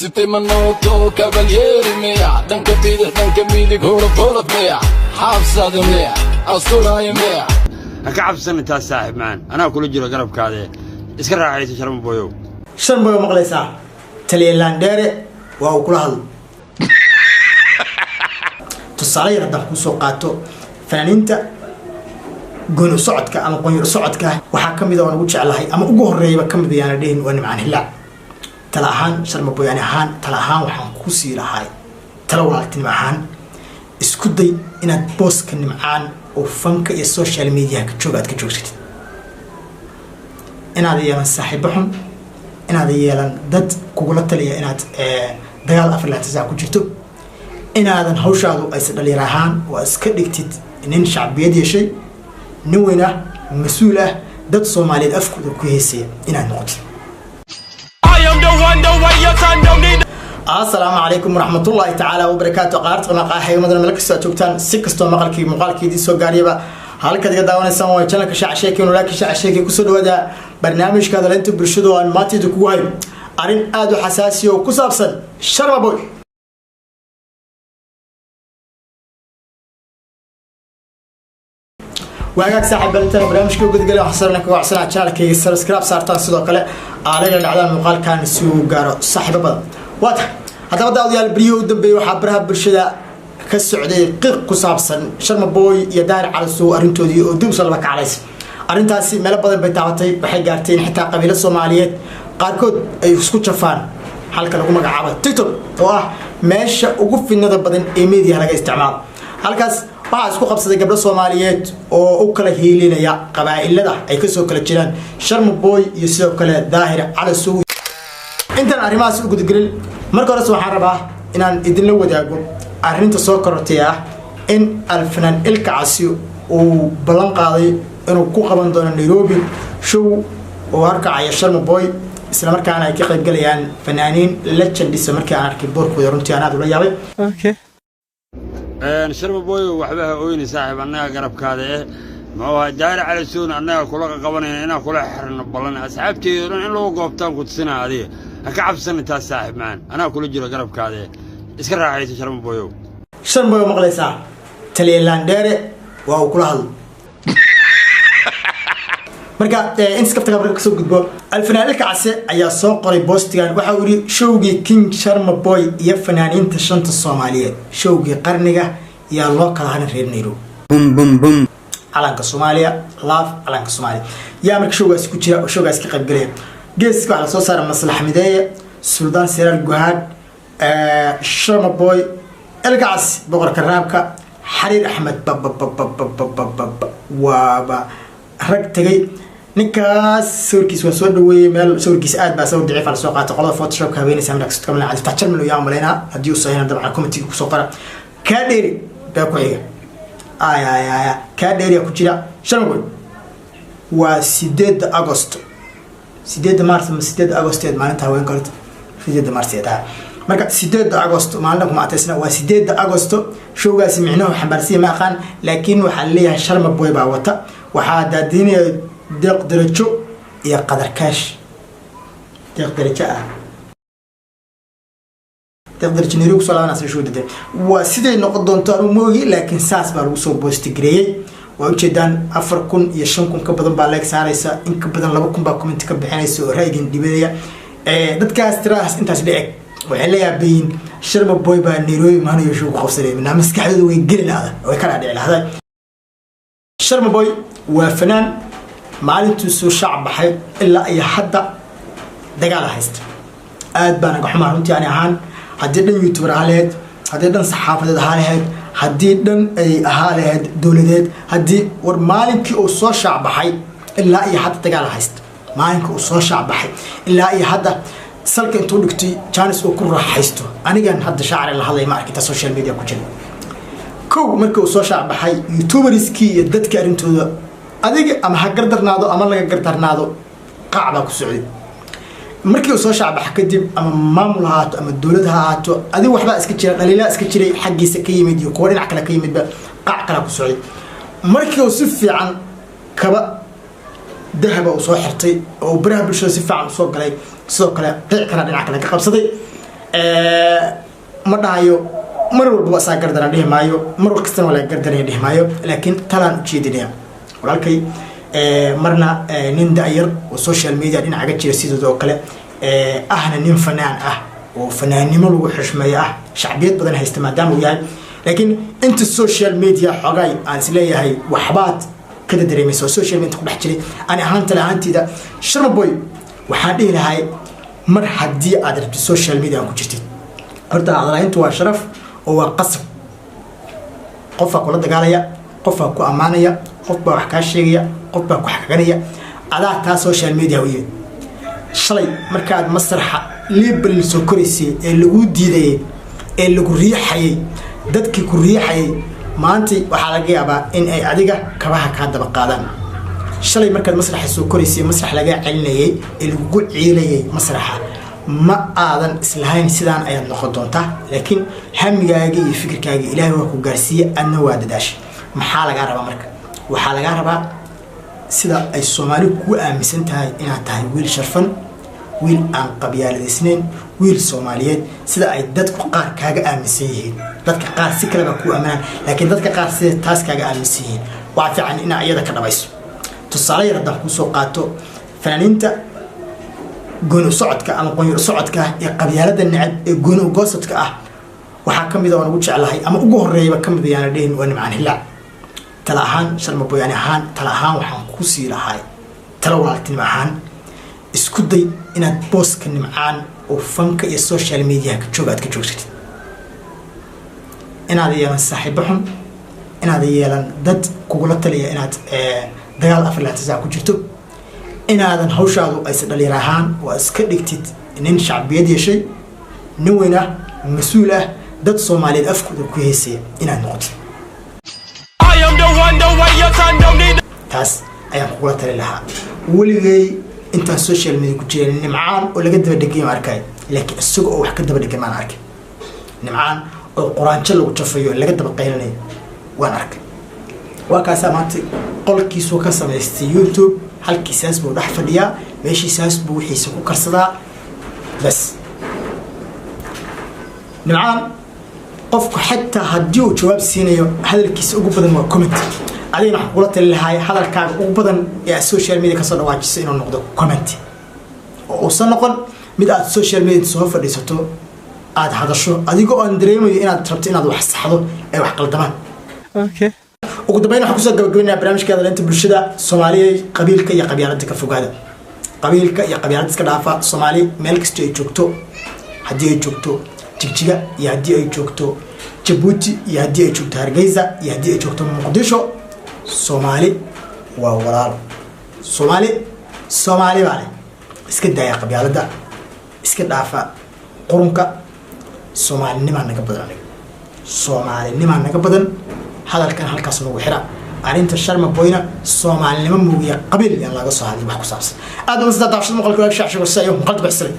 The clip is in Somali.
Sitay cavalieri miya, dhanka bidix, dhanka midig, hurub miya, xaabsada miya, asturaaya miya? Ha ka cabsanin taas, saaxiib macaan. Anaa kula jiro garabkaade. Iska raaxaysa, Sharma Boyow. Shan boy maqlaysaa, Taliya Landheere waa uu kula hadlo. Tusaale yar haddaan kusoo qaato, fanaaniinta gooni socodka ama qonyar socodka waxaa ka mid a oon ugu jeclahay ama ugu horeeyaba ka mid ayaana dhihin waa Nimcaan Hilaac. Tala ahaan, Sharma Boy, ani ahaan, tala ahaan waxaan kusii lahay, tala walaaltinimo ahaan, isku day inaad booska Nimcaan oo fanka iyo social media ka jooga aad ka joogsatid, inaad yeelan saaxiibo xun, inaad yeelan dad kugula taliya inaad dagaal 24 saac ku jirto, inaadan hawshaadu aysan dhalinyar ahaan oo aad iska dhigtid nin shacbiyad yeeshay, nin weyn ah, mas-uul ah, dad Soomaaliyeed afkooda ku heysaya inaad noqotid. Asalaamu calaykum waraxmatullaahi tacaala wabarakaatu. Qaarta qaaxay madana, meel kastoo aad joogtaan, si kastoo maqalkii muuqaalkii soo gaariyaba, halkaad iga daawanaysaan waa channelka Shaaca Sheekey, nulaaki Shaaca Sheekey. Kusoo dhawaada barnaamijka hadaleynta bulshada oo aan maanta idin kugu hayo arrin aada u xasaasi oo ku saabsan Sharma Boy. Waagaag saaxiib, balintaan barnaamijka u gudgalay, waxaan sarna kaga codsanaa channelkayga subscribe saartaan, sidoo kale aalaga dhacdaan muuqaalkan si uu gaaro saaxiibo badan. Waa tahay, haddaba daawadayaal, beryihii u dambeeyey waxaa baraha bulshada ka socday qiiq ku saabsan Sharma Boy iyo Daahir Calasow, arrintoodii oo dib usoo laba kaclaysa. Arrintaasi meelo badan bay taabatay, waxay gaartay in xitaa qabiilo Soomaaliyeed qaarkood ay isku jafaan halka lagu magacaabo TikTok, oo ah meesha ugu fidnada badan ee media laga isticmaalo. Halkaas waxaa isku qabsaday gabdho Soomaaliyeed oo u kala hiilinaya qabaa'ilada ay kasoo kala jiraan Sharma Boy iyo sidoo kale Daahir Calasow. Intaan arrimahaas u gudagelin, marka hores waxaan rabaa inaan idinla wadaago arrinta soo korortay ah in Alfanaan Ilka Casi uu ballan qaaday inuu ku qaban doono Nairobi show oo harkacaya Sharma Boy, isla markaana ay ka qaybgalayaan fanaaniin legendisa. Markii aan arkay boorkooda, runtii aan aad ula yaabay. Sharma Boyow, waxba ha oyni saaxiib, annaga garabkaada eh. Muxuu ahay, Daahir Calasown annaga kula qabanayna inaan kula xirno ballan. Asxaabteeda dhan in lagu goobtaan ku tusinaa adiga. Ha ka cabsanin taas, saaxiib macaan. Anaa kula jiro garabkaade. Iska raaxaysa, Sharma Boyow. Shan boy maqlaysaa, Taliya Landheere waa uu kula hadlo. Marka intas kaftaga marka kasoo gudbo, Alfanaan Ilka Case ayaa soo qoray boostigan. Waxa uu yidhi: "Showgii King Sharma Boy iyo fanaaniinta shanta Soomaaliyeed, showgii qarniga, yaa loo kala harin reer Nairobi." Bum bum bum. Calanka Soomaaliya, laaf calanka Soomaaliya. Yaa marka showgaasi ku jira oo showgaasi ka qaybgalaya? Geeska waxaa lasoo saaray Maslax Mideeye, Suldaan Seraar Guhaad, Sharma Boy, Ilkacas, boqorka raabka, Xariir Axmed. Bababababababab, waaba rag tegay. Ninkaas sawirkiis waan soo dhaweeyey, meel sawirkiis aad baa sawir daciifa lasoo qaatay. Qolada Photoshopka haweenaysa marka Cabdifataax Jarmal yaa malaynaa. Haddii uu sahayna, dabcan commentiga kusoo qora. Kaa dheeri baa ku xiga, ay ay ay, kaa dheeriyaa ku jira. Sharma Boy waa 8-da Agosto, 8-da Maars ama 8-da Agosteed, maalinta haweenka horta 8-da Maars ee tahay. Marka 8-da Agosto maalin kuma ateysna, waa 8-da Agosto. Showgaasi micnuhu xambaarsiya ma aqaan, laakiin waxaa leeyahay Sharma Boy baa wata. Waxaa daadiinaya Deeq Darajo iyo Qadar Kaash. Deeq Darajo ah, Deeq Darajo Nairobi kusoo laabanaysa show dade. Waa siday noqon doonto anu moogi, laakiin saas baa lagu soo boostigareeyey. Waa ujeedaan, 4000 iyo 5000 ka badan baa leeg saaraysa, in ka badan 2000 baa comment ka bixinaysa oo ra'yigan dhibanaya. Dadkaas tiradaas intaas la eg waxay la yaabayiin Sharma Boy baa Nairobi maanayo show ku qabsanaya. Minaa maskaxdooda way geli lahda, way ka dhaadhici lahda. Sharma Boy waa fanaan maalintuu soo shaac baxay ilaa iyo hadda dagaal haysta. Aad baan naga xumaa runtii ani ahaan, haddii dhan youtuber ahaa lahayd, haddii dhan saxaafadeed ahaa lahayd, haddii dhan ay ahaa lahayd dowladeed, haddii war maalinkii uu soo shaac baxay ilaa iyo hadda dagaal haysta. Maalinkii uu soo shaac baxay ilaa iyo hadda salka intuu dhigtay janis uu ku raaxaysto, anigan hadda shaacir la hadlay ma arkinta social media ku jira. Kow, markii uu soo shaac baxay, youtuberskii iyo dadka arrintooda adiga ama ha gardarnaado ama laga gardarnaado, qaac baa ku socday. Markii uu soo shaacbaxa kadib, ama maamul ha ahaato ama dowlad ha ahaato, adiga waxbaa iska jira, dhaliilaa iska jiray xaggiisa ka yimid iyo kuwa dhinac kale ka yimidba, qaac kalaa ku socday. Markii uu si fiican kaba dahaba uu soo xirtay oo uu baraha bulshada si fiican usoo galay, sidoo kale qiic kala dhinac kale ka qabsaday. Ma dhahayo mar walbaba asaa gardaran dhihi maayo, mar kastana waa laga gardanaya dhihi maayo, laakiin talaan ujeedinaya walaalkay. Marna nin da-yar oo social media dhinacaga jira sidooda oo kale ahna, nin fanaan ah oo fanaannimo lagu xushmeeyo ah, shacbiyad badan haysta maadaama uu yahay, laakiin inta social media xogay aan isleeyahay waxbaad kada dareemaysa oo social media ku dhex jiray. Ani ahaan, tale ahaanteyda, Sharma Boy waxaan dhihi lahay, mar haddii aad rabtid social media aan ku jirtid, horta hadalayntu waa sharaf oo waa qasab. Qofaa kula dagaalaya, qofaa ku ammaanaya, qof baa wax kaa sheegaya, qof baa ku xakaganaya. Adaa taa social media u yimid. Shalay markaad masraxa libel soo koraysay ee lagu diidayay ee lagu riixayay, dadkii ku riixayay maanta waxaa laga yaabaa in ay adiga kabaha kaa daba qaadaan. Shalay markaad masraxa soo koraysay, masrax lagaa celinayay ee lagugu ciilayay masraxa, ma aadan islahayn sidaan ayaad noqon doontaa, laakiin hamigaaga iyo fikirkaaga Ilaahay waa ku gaarsiiye, adna waa dadaashay. Maxaa lagaa rabaa marka? Waxaa lagaa rabaa sida ay Soomaali kuu aaminsan tahay inaad tahay wiil sharfan, wiil aan qabyaaladaysnayn, wiil Soomaaliyeed, sida ay dadku qaar kaaga aaminsan yihiin. Dadka qaar si kaleba kuu aaminaan, laakiin dadka qaar sida taas kaaga aaminsan yihiin, waxaa fiican inaa iyada ka dhabayso. Tusaale yar haddaan kuusoo qaato, fanaaniinta gooni u socodka ama qoonyar u socodka ah ee qabyaalada necab ee gooni u goosadka ah waxaa ka mid a oon ugu jeclahay ama ugu horeeyaba ka mid ayaana dhihin, waa Nimcaan Hilaac. Tala ahaan, Sharma Boy, ani ahaan, tala ahaan waxaan ku sii lahay, tala walaaltinimo ahaan, isku day inaad booska Nimcaan oo fanka iyo social media ka joog aad ka joogsatid, inaad yeelan saaxiibo xun, inaad yeelan dad kugula taliya inaad dagaal 24 saac ku jirto, inaadan hawshaadu aysa dhalinyar ahaan oo iska dhigtid nin shacbiyad yeeshay, nin weyn ah, mas-uul ah, dad Soomaaliyeed afkooda ku heysaya inaad noqotid. I am the one, the way your son don't need. Taas ayaan kugula tali lahaa. Weligay intaan social media ku jiray Nimcaan oo laga daba dhegay ma arkay, laakiin isaga oo wax ka daba dhegay maan arkay. Nimcaan oo quraanjo lagu jafayo, laga daba qaylanayo waan arkay. Waa kaasaa maanta qolkiisuu ka samaystay YouTube, halkiisaas buu dhex fadhiyaa, meeshiisaas buu wixiisa ku karsadaa bas. Nimcaan qofku xataa haddii uu jawaab siinayo, hadalkiisa ugu badan waa comment. Adigana waxaan kugula tali lahay hadalkaaga ugu badan ee aad social media kasoo dhawaajiso inuu noqdo comment, oo uusan noqon mid aad social media soo fadhiisato, aad hadasho adigoo aan dareemayo inaad rabto inaad wax saxdo ay wax qaldamaan. Ugu dambeyn, waxaan kusoo gabagabeynaya barnaamijka hadaleynta bulshada Soomaaliya: qabiilka iyo qabyaaladda ka fogaada, qabiilka iyo qabyaaladda iska dhaafa. Soomaali meel kastoo ay joogto, haddii ay joogto Jigjiga iyo haddii ay joogto Jabuuti iyo haddii ay joogto Hargeysa iyo haddii ay joogto Muqdisho, Soomaali waa walaalo. Soomaali Soomaali baa leh. Iska daaya qabyaaladda, iska dhaafa qurunka. Soomaalinimaa naga badan aniga, Soomaalinimaa naga badan. Hadalkan halkaas nagu xira. Arrinta Sharma Boyna Soomaalinimo moogiya qabiil yaan laga soo hadlay wax ku saabsan. Aad umasada daawashada muuqalka. Walaal shacshig wasayo muuqalka baxsanay.